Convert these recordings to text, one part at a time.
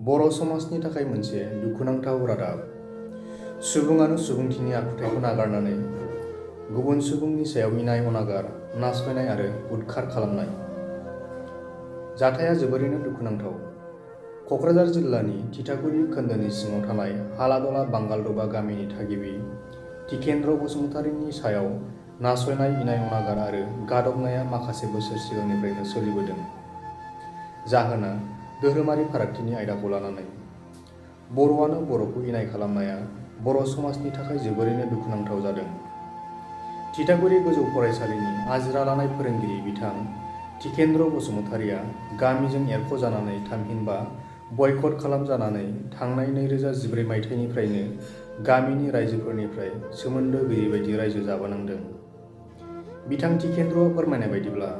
बर' समाजनि थाखाय मोनसे दुखुनांथाव रादाब। सुबुङानो सुबुंथिनि आखुथायखौ नागारनानै गुबुन सुबुंनि सायाव इनाय अनागार, नासयनाय आरो उदखार खालामनाय। जाथाया जोबोरैनो दुखुनांथाव। क'क्राझार जिल्लानि थिथागुरि खोन्दोनि सिङाव थानाय हालादला बांगालदबा गामिनि थागिबि टिकेन्द्र बसुमतारीनि सायाव नासयनाय, इनाय अनागार आरो गादबनाया माखासे बोसोर सिगांनिफ्रायनो सोलिबोदों। जाहोना धोरोमारि फारागथिनि आयदाखौ लानानै। बर'आनो बर'खौ इनाय खालामनाया बर' समाजनि थाखाय जोबोरैनो दुखुनांथाव जादों। थिथागुरि गोजौ फरायसालिनि आजिरा लानाय फोरोंगिरि बिथां टिकेन्द्र बसुमतारीया गामिजों एरख'जानानै थामहिनबा बयकट खालामजानानै थांनाय 2014 मायथाइनिफ्रायनो गामिनि रायजोफोरनिफ्राय सोमोन्दो गैयै बायदि रायजो जाबोनांदों। बिथां टिकेन्द्रआ फोरमायनाय बायदिब्ला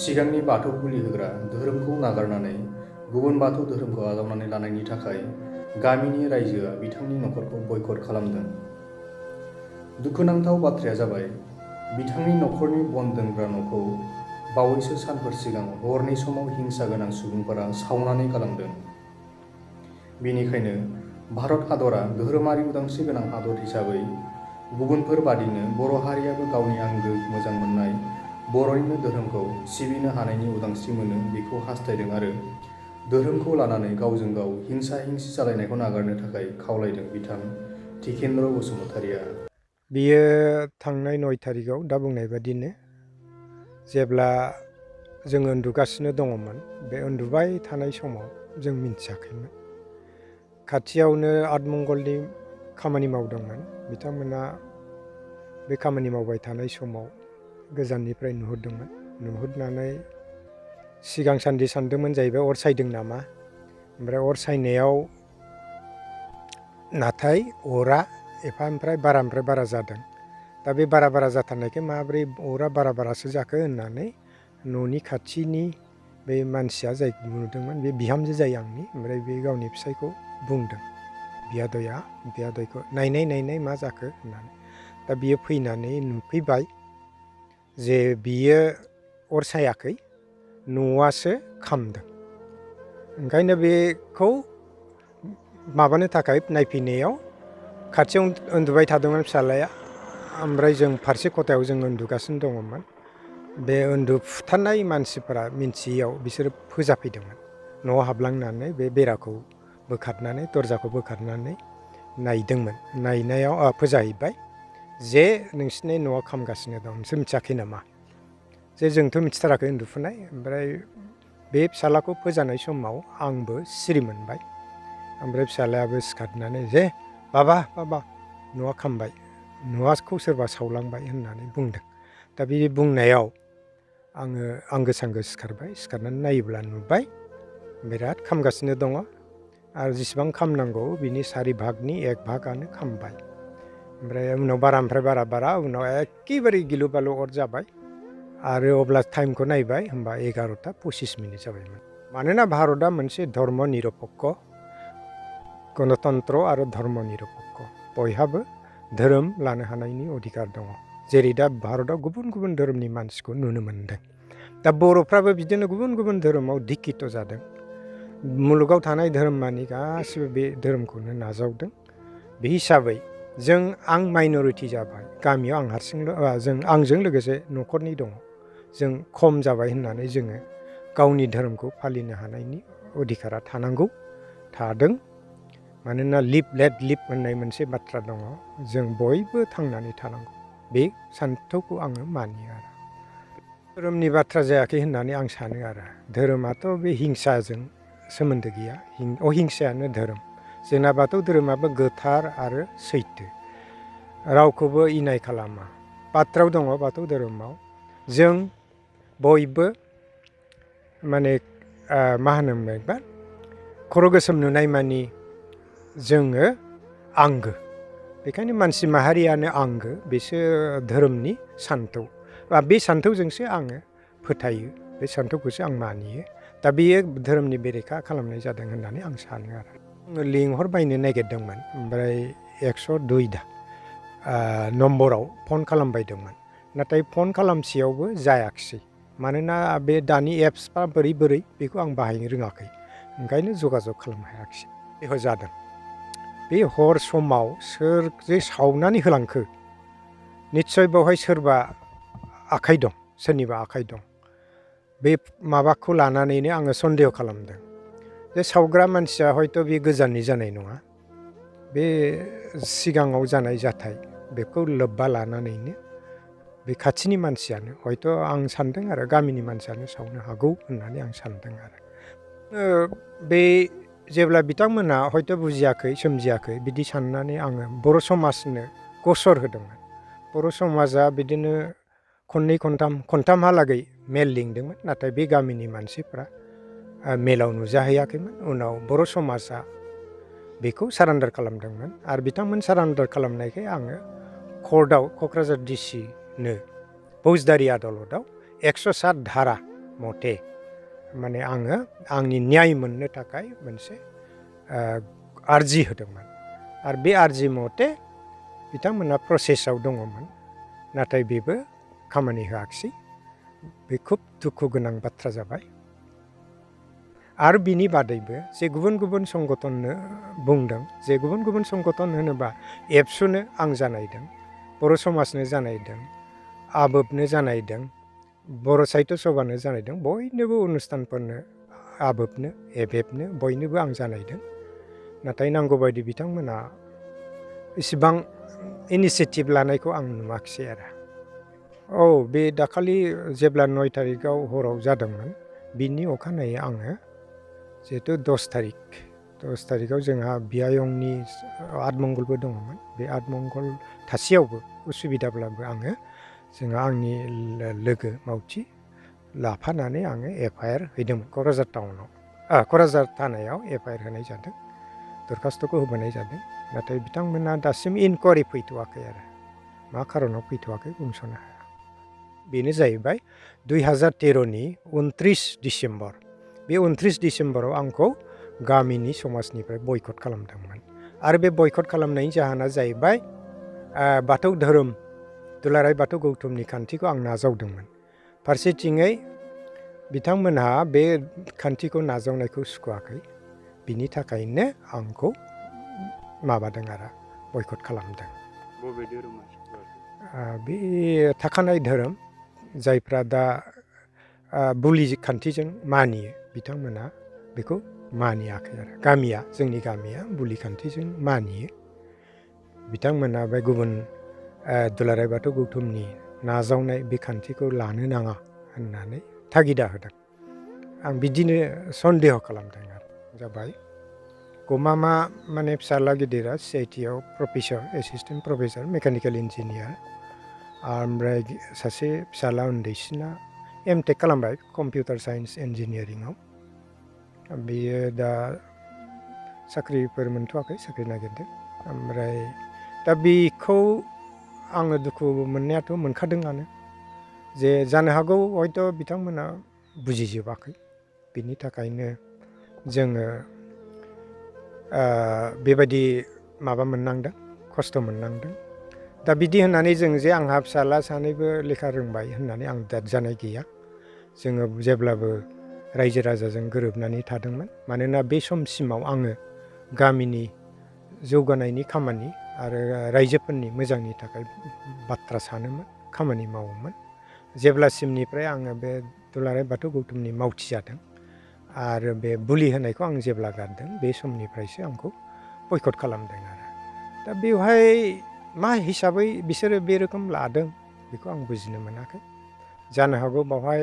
सिगांनि बाथौ बोलि होग्रा धोरोमखौ नागारनानै गुबुन बाथौ धोरोमखौ आजावनानै लानायनि थाखाय गामिनि रायजोआ बिथांनि नखरखौ बयकट खालामदों। दुखुनांथाव बाथ्राया जाबाय बिथांनि नखरनि बन दोनग्रा न'खौ बावैसो सानफोर सिगां हरनि समाव हिंसा गोनां सुबुंफोरा सावनानै गालांदों। बेनिखायनो भारत हादरा धोरोमारि उदांस्रि गोनां हादर हिसाबै गुबुनफोर बादिनो बर' हारियाबो गावनि आंगो मोजां मोननाय बर'निनो धोरोमखौ सिबिनो हानायनि उदांस्रि मोनो बेखौ हास्थायदों आरो धोरोमखौ लानानै गावजों गाव हिंसा हिंसि जालायनायखौ नागारनो थाखाय खावलायदों बिथां टिकेन्द्र बसुमतारीया। बियो थांनाय 9 थारिखआव दा बुंनाय बादिनो जेब्ला जों उन्दुगासिनो दङमोन, बे उन्दुबाय थानाय समाव जों मिन्थियाखैमोन। खाथियावनो आतमंगलनि खामानि मावदोंमोन बिथांमोना। बे खामानि मावबाय थानाय समाव गोजाननिफ्राय नुहुरदोंमोन। नुहुरनानै सिगां सान्दि सानदोंमोन जाहैबाय अर सायदों नामा। ओमफ्राय अर सायनायाव नाथाय अरा एफानिफ्राय बारा जादों। दा बे बारा जाथारनायखाय माब्रै अरा बारासो जाखो होननानै न'नि खाथिनि बे मानसिया जाय नुदोंमोन, बे बिहामजो जायो आंनि। ओमफ्राय बे गावनि फिसायखौ बुंदों, बियादैखौ नायनाय मा जाखो होननानै। दा बियो फैनानै नुफैबाय जे बियो अर सायाखै, न'आसो खामदों। ओंखायनो बेखौ माबानो थाखाय नायफैनायाव खाथियाव उन्दुबाय थादोंमोन फिसाज्लाया। ओमफ्राय जों फारसे खथायाव जों उन्दुगासिनो दङमोन। बे उन्दुफुथारनाय मानसिफोरा मिन्थियैयाव बिसोरो फोजाफैदोंमोन। न'आव हाबलांनानै बे बेराखौ बोखारनानै, दरजाखौ बोखारनानै नायदोंमोन। नायनायाव फोजाहैबाय जे नोंसिनि न'आ खामगासिनो दं, नोंसोर मिथियाखै नामा? जे जोंथ' मिथिथाराखै उन्दुफुनाय। ओमफ्राय बे फिसाज्लाखौ फोजानाय समाव आंबो सिरि मोनबाय। ओमफ्राय फिसाज्लायाबो सिखारनानै जे बाबा न'आ खामबाय, न'आखौ सोरबा सावलांबाय होननानै बुंदों। दा बे बुंनायाव आङो आंगो सांगो सिखारबाय। सिखारनानै नायोब्ला नुबाय बिराद खामगासिनो दङ। आरो जेसेबां खामनांगौ बिनि 4 भागनि 1 भागआनो खामबाय। ओमफ्राय उनाव बारा उनाव एखेबारे गिलु बालु अर जाबाय। आरो अब्ला टाइमखौ नायबाय, होमबा 11:25 जाबायमोन। मानोना भारतआ मोनसे धर्म निरपेक्ष गणतन्त्र आरो धर्म निरपेक्ष। बयहाबो धोरोम लानो हानायनि अधिकार दङ। जेरै दा भारतआव गुबुन गुबुन धोरोमनि मानसिखौ नुनो मोनदों। दा बर'फ्राबो बिदिनो गुबुन गुबुन धोरोमाव दिक्षित जादों। मुलुगाव थानाय धोरोमानि गासिबो बे धोरोमखौनो नाजावदों। बे हिसाबै आं माइन'रिटि जाबाय। गामियाव आं हारसिंल', आंजों लोगोसे न'खरनि दङ। जों खम जाबाय होननानै जोङो गावनि धोरोमखौ फालिनो हानायनि अधिकारा थादों। मानोना लिभ लेट लिभ होननाय मोनसे बाथ्रा दङ। जों बयबो थांनानै थानांगौ। बे सान्थौखौ आङो मानियो आरो। धोरोमनि बाथ्रा जायाखै होननानै आं सानो आरो। धोरोमाथ' बे हिंसाजों सोमोन्दो गैया। अहिंसायानो धोरोम। जोंना बाथौ धोरोमाबो गोथार आरो सैथो। रावखौबो इनाय खालामा। बाथ्रायाव दङ बाथौ धोरोमाव, जों बयबो माने मा होनोमोन बेखौ, खर' गोसोम नुनाय मानि जोङो आंगो। बेखायनो मानसि माहारियानो आंगो। बेसो धोरोमनि सान्थौ। बे सान्थौजोंसो आङो फोथायो। बे सान्थौखौसो आं मानियो। दा बेयो धोरोमनि बेरेखा खालामनाय जादों होननानै आं सानो आरो। आङो लिंहरबायनो नागिरदोंमोन। ओमफ्राय 102 नम्बराव फन खालामबायदोंमोन। नाथाय फन खालामसेयावबो जायाखिसै। मानोना बे दानि एप्सफ्रा बोरै बेखौ आं बाहायनो रोङाखै। ओंखायनो जगाजग खालामनो हायाखिसै बेहो जादों। बे हर समाव सोर जे सावनानै होलांखो निस्सय बेवहाय सोरबा आखाइ दं, सोरनिबा आखाइ दं। बे माबाखौ लानानैनो आङो सन्देह खालामदों जे सावग्रा मानसिया हयथ' बे गोजाननि जानाय नङा, बे सिगाङाव जानाय जाथाय बेखौ लोब्बा लानानैनो बे खाथिनि मानसियानो हयथ' आं सान्दों आरो गामिनि मानसियानो सावनो हागौ होननानै आं सान्दों आरो। बे जेब्ला बिथांमोना हयथ' बुजियाखै सोमजियाखै बिदि साननानै आङो बर' समाजनो गसर होदोंमोन। बर' समाजा बिदिनो खनथामहालागै मेल लिंदोंमोन, नाथाय बे गामिनि मानसिफ्रा मेलाव नुजाहैयाखैमोन। उनाव बर' समाजा बेखौ सारेन्डार खालामदोंमोन आरो बिथांमोन सारेन्डार खालामनायखाय आङो कर्टआव क'क्राझार डिसिनो फौजदारि आदालतआव 107 धारा मथे माने आङो आंनि न्याय मोननो थाखाय मोनसे आर्जि होदोंमोन आरो बे आर्जि मथे बिथांमोना प्रसेसआव दङमोन, नाथाय बेबो खामानि होआखिसै। बे खुब दुखु गोनां बाथ्रा जाबाय। आरो बिनि बादैबो जे गुबुन गुबुन संगठननो बुंदों, जे गुबुन गुबुन संगठन होनोबा एबसुनो आं जानायदों, बर' समाजनो जानायदों, आबोबनो जानायदों, बर' साहित्य सभानो जानायदों, बयनोबो अनुस्थानफोरनो आबोबनो एबेबनो बयनोबो आं जानायदों। नाथाय नांगौबायदि बिथांमोना इसिबां इनिसियेटिभ लानायखौ आं नुवाखिसै आरो। औ, बे दाखालि जेब्ला 9 तारिखआव हराव जादोंमोन, बिनि अखानायै आङो जिहेथु 10 तारिखआव जोंहा बियायंनि आतमंगलबो दङमोन। बे आतमंगल थासेयावबो उसुबिदाब्लाबो आङो आंनि लोगो मावथि लाफानानै आङो FIR हैदोंमोन क'क्राझार टाउनाव, क'क्राझार थानायाव FIR होनाय जादों, दरखास्त'खौ होबोनाय जादों। नाथाय बिथांमोना दासिम इनकुवारि फैथ'वाखै आरो मा खारनाव फैथ'वाखै बुंस'नो हाया। बेनो जाहैबाय 2013नि 29 डिसेम्बर। बे 29 डिसेम्बराव आंखौ गामिनि समाजनिफ्राय बयकट खालामदोंमोन आरो बे बयकट खालामनायनि जाहोना जाहैबाय बाथौ धोरोम दुलाराय बाथौ गौथुमनि खान्थिखौ आं नाजावदोंमोन। फारसेथिङै बिथांमोनहा बे खान्थिखौ नाजावनायखौ सुखुवाखै, बिनि थाखायनो आंखौ माबादों आरो बयकट खालामदों। बबे धोरोमा? बे थाखानाय धोरोम जायफ्रा दा बुलि खान्थिजों मानियो बिथांमोना बेखौ मानियाखै आरो। गामिया, जोंनि गामिया बुलि खान्थिजों मानियो। बिथांमोना बे गुबुन दुलाराय बाथौ गौथुमनि नाजावनाय बे खान्थिखौ लानो नाङा होननानै थागिदा होदों। आं बिदिनो सन्देह खालामदों आरो जाबाय। गमामा माने फिसाला गिदिरा CITआव professor, assistant professor, mechanical engineer. ओमफ्राय सासे फिसाला उन्दैसिना MTech खालामबाय कम्पिउटार साइन्स इन्जिनियारिंआव। बेयो दा साख्रिफोर मोनथ'वाखै, साख्रि नागिरदों। ओमफ्राय दा बेखौ आङो दुखु मोननायाथ' मोनखादोंआनो, जे जानो हागौ हयथ' बिथांमोना बुजिजोबाखै। बिनि थाखायनो जोङो बेबायदि माबा मोननांदों, खस्थ' मोननांदों। दा बिदि होननानै जों जे आंहा फिसाला सानैबो लेखा रोंबाय होननानै आं दादजानाय गैया। जोङो जेब्लाबो रायजो राजाजों गोरोबनानै थादोंमोन। मानोना बे समसिमाव आङो गामिनि जौगानायनि खामानि आरो रायजोफोरनि मोजांनि थाखाय बाथ्रा सानोमोन, खामानि मावोमोन। जेब्लासिमनिफ्राय आङो बे दुलाराय बाथौ गौथुमनि मावथि जादों आरो बे बुलि होनायखौ आं जेब्ला गारदों, बे समनिफ्रायसो आंखौ बयकट खालामदों आरो। दा बेवहाय मा हिसाबै बिसोरो बे रोखोम लादों बेखौ आं बुजिनो मोनाखै। जानो हागौ बावहाय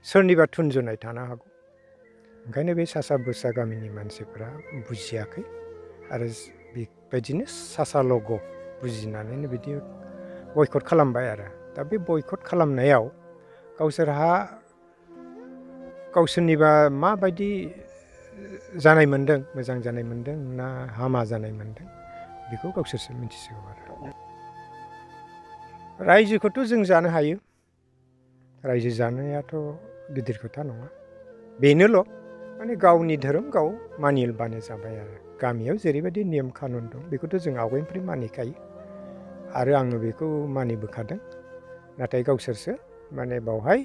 सोरनिबा थुनजुनाय थानो हागौ। ओंखायनो बे सासा बुसा गामिनि मानसिफोरा बुजियाखै आरो बेबायदिनो सासा लग' बुजिनानैनो बिदि बयकट खालामबाय आरो। दा बे बयकट खालामनायाव गावसोरहा गावसोरनिबा माबायदि जानाय मोनदों, मोजां जानाय मोनदों ना हामा जानाय मोनदों, बेखौ गावसोरसो मिथिसिगौ आरो। रायजोखौथ' जों जानो हायो, रायजो जानायाथ' गिदिर खोथा नङा। बेनोल' माने गावनि धोरोम गाव मानिबानो जाबाय आरो। गामियाव जेरैबायदि नियम कानुन दं बेखौथ' जों आवगायनिफ्राय मानिखायो आरो आङो बेखौ मानिबोखादों। नाथाय गावसोरसो माने बावहाय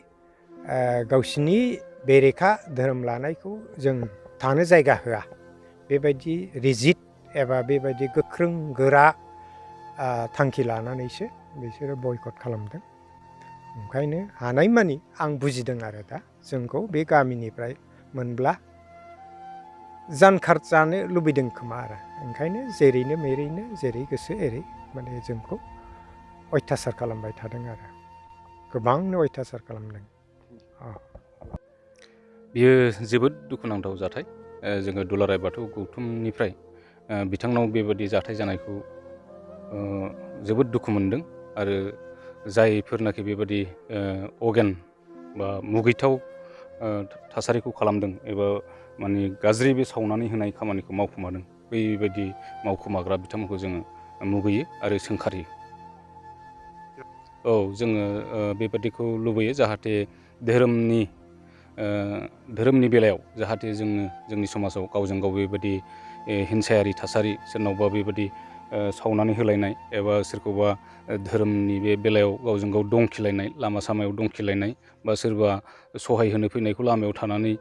गावसिनि बेरेखा धोरोम लानायखौ जों थानो जायगा होआ बेबायदि रिजिड एबा बेबायदि गोख्रों गोरा थांखि लानानैसो बिसोरो बयकट खालामदों। ओंखायनो हानायमानि आं बुजिदों आरो दा जोंखौ बे गामिनिफ्राय मोनब्ला जानखार जानो लुबैदों खोमा आरो ओंखायनो जेरैनो मेरैनो जेरै गोसो एरै माने जोंखौ अयथासार खालामबाय थादों आरो गोबांनो अयथासार खालामदों। बियो जोबोद दुखुनांथाव जाथाय। जोङो दुलाराय बाथौ गौथुमनिफ्राय बिथांनाव बेबादि जाथाय जानायखौ जोबोद दुखु मोनदों आरो जायफोरनाखि बेबादि अगेन बा मुगैथाव थासारिखौ खालामदों एबा माने गाज्रि बे सावनानै होनाय खामानिखौ मावखुमादों बैबायदि मावखुमाग्रा बिथांमोनखौ जोङो मुगैयो आरो सोंखारियो। औ जोङो बेबादिखौ लुबैयो जाहाथे धोरोमनि बेलायाव जाहाथे जोंनि समाजाव गावजों गाव बेबायदि हिंसायारि थासारि सोरनावबा बेबायदि सावनानै होलायनाय एबा सोरखौबा धोरोमनि बे बेलायाव गावजों गाव दंखिलायनाय लामा सामायाव दंखिलायनाय बा सोरबा सहाय होनो फैनायखौ लामायाव थानानै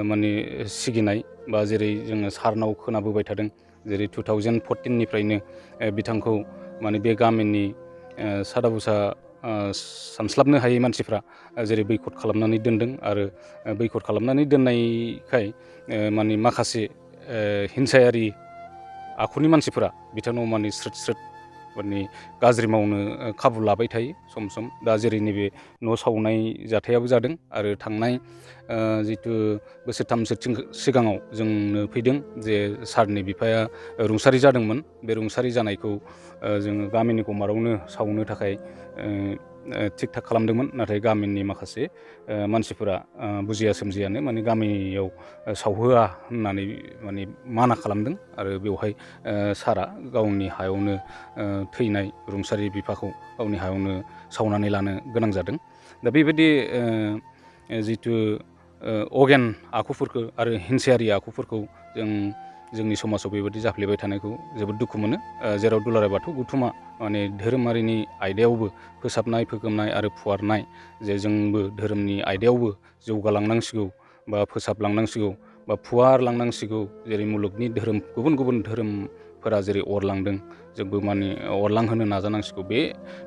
माने सिगिनाय बा जेरै जोङो सारनाव खोनाबोबाय थादों जेरै 2014निफ्रायनो बिथांखौ माने बे गामिनि सादा बुसा सानस्लाबनो हायै मानसिफ्रा जेरै बैकट खालामनानै दोनदों आरो बैकट खालामनानै दोननायखाय माने माखासे हिंसायारि आखुनि मानसिफोरा बिथांनाव माने स्रोद स्रोद माने गाज्रि मावनो खाबु लाबाय थायो सम सम। दा जेरै नैबे न' सावनाय जाथायाबो जादों आरो थांनाय जिथु बोसोरथामसो सिगाङाव जों नुफैदों जे सारनि बिफाया रुंसारि जादोंमोन। बे रुंसारि जानायखौ जोङो गामिनि गमारावनो सावनो थाखाय थिग थाक खालामदोंमोन नाथाय गामिनि माखासे मानसिफोरा बुजिया सोमजियानो माने गामियाव सावहोआ होननानै माने माना खालामदों आरो बेवहाय सारा गावनि हायावनो थैनाय रुंसारि बिफाखौ गावनि हायावनो सावनानै लानो गोनां जादों। दा बेबायदि जिथु अगेन आखुफोरखौ आरो हिंसायारि आखुफोरखौ जोंनि समाजाव बेबायदि जाफ्लेबाय थानायखौ जोबोद दुखु मोनो। जेराव दुलाराय बाथौ गौथुमा माने धोरोमारिनि आयदायावबो फोसाबनाय फोगोमनाय आरो फुवारनाय जे जोंबो धोरोमनि आयदायावबो जौगालांनांसिगौ बा फोसाबलांनांसिगौ बा फुवारलांनांसिगौ जेरै मुलुगनि धोरोम गुबुन गुबुन धोरोमफोरा जेरै अरलांदों जोंबो माने अरलांहोनो नाजानांसिगौ बे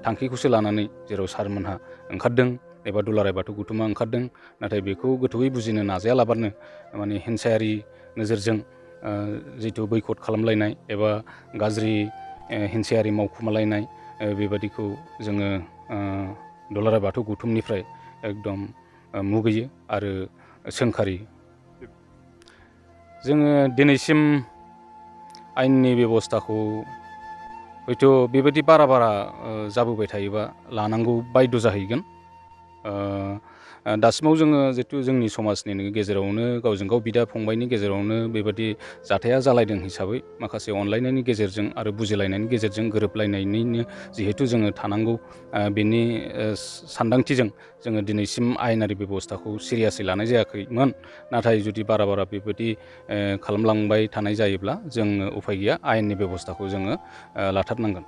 थांखिखौसो लानानै जेराव सारमोनहा ओंखारदों एबा दुलाराय बाथौ गौथुमा ओंखारदों नाथाय बेखौ गोथौयै बुजिनो नाजायालाबानो माने हिंसायारि नोजोरजों जिथु बैकट खालामलायनाय एबा गाज्रि हिंसायारि मावखुमालायनाय बेबादिखौ जोङो दुलाराय बाथौ गौथुमनिफ्राय एकदम मुगैयो आरो सोंखारियो। जोङो दिनैसिम आयेननि बेबस्थाखौ हयथ' बेबायदि बारा जाबोबाय थायोबा लानांगौ बायद' जाहैगोन। दासिमाव जोङो जितु जोंनि समाजनि गेजेरावनो गावजों गाव बिदा फंबायनि गेजेरावनो बेबायदि जाथाया जालायदों हिसाबै माखासे अनलायनायनि गेजेरजों आरो बुजिलायनायनि गेजेरजों गोरोबलायनायनिनो जिहेतु जोङो थानांगौ बेनि सानदांथिजों जोङो दिनैसिम आयेनारि बेबस्थाखौ सिरियासै लानाय जायाखैमोन। नाथाय जुदि बारा बेबायदि खालामलांबाय थानाय जायोब्ला जोङो उफाय गैया आयेननि बेबस्थाखौ जोङो लाथारनांगोन।